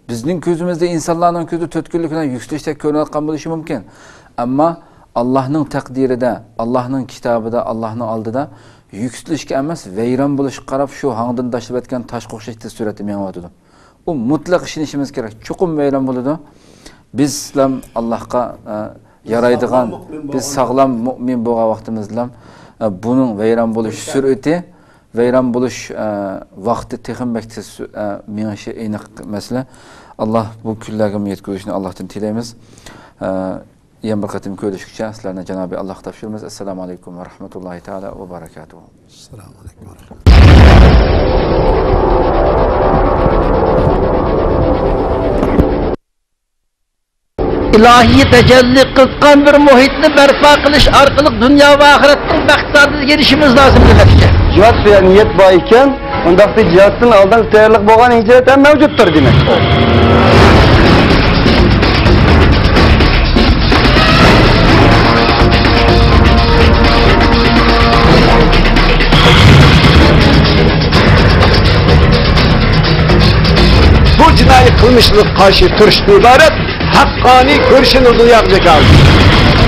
بىزنىڭ كۆزىمىزدە، ئىنسانلارنىڭ كۆزىدە تۆت كۈنلۈك بىلەن يۈكسىلىشتەك كۆرۈنۈۋاتقان بولۇشى مۇمكىن. ئەمما ئاللاھنىڭ تەقدىرىدە، ئاللاھنىڭ كىتابىدا، ئاللاھنىڭ ئالدىدا يۈكسىلىشكە ئەمەس، ۋەيران بولۇشقا قاراپ شۇ ھاڭدىن تاشلىۋەتكەن تاشقا ئوخشاش تېز سۈرئەتتە مېڭىۋاتىدۇ. ئۇ مۇتلەق ئىشىنىشىمىز كېرەك. چوقۇم ۋەيران بولىدۇ. بىزلام ئاللاھقا، ئە، يارايدىغان، بىز ساغلام مۇئمىن بولغان ۋاقتىمىزدىلام، ئە، بۇنىڭ ۋەيران بولۇش سۈرئىتى، ۋەيران بولۇش، ئە، ۋاقتى تېخىمۇ بەك تېز سۈ-، ئە، مېڭىشى ئېنىق مەسىلە. ئاللاھ بۇ كۈنلەرگىمۇ يەتكۈزۈشنى ئاللاھتىن تىلەيمىز. ئە، يەنە بىر قېتىم كۆرۈشكىچە سىلەرنى جانابى ئاللاھقا تاپشۇرىمىز. ئەسسالامۇ ئەلەيكۇم ۋە رەھمەتۇللاھى تائالا ۋە بەرەكاتۇھۇ. ئەسسالامۇ ئەلەيكۇم ۋە رەھمەتۇللاھ. ئىلاھىي تەجەللى قىلغان بىر مۇھىتنى بەرپا قىلىش ئارقىلىق دۇنيا ۋە ئاخىرەتنىڭ بەخت سائادىتىگە ئېرىشىشىمىز لازىم دېمەكچى. جىھاد سۆيەر نىيەت بار ئىكەن، ئۇنداقتا جىھادتىن ئالدىن تەييارلىق بولغان ھىجرەت ھەم مەۋجۇتتۇر دېمەك. بۇ جىنايى قىلمىشلارغا قارشى تۇرۇشتىن ئىبارەت ھەققانىي كۈرىشىنى دۇنياغا جاكارلىدى.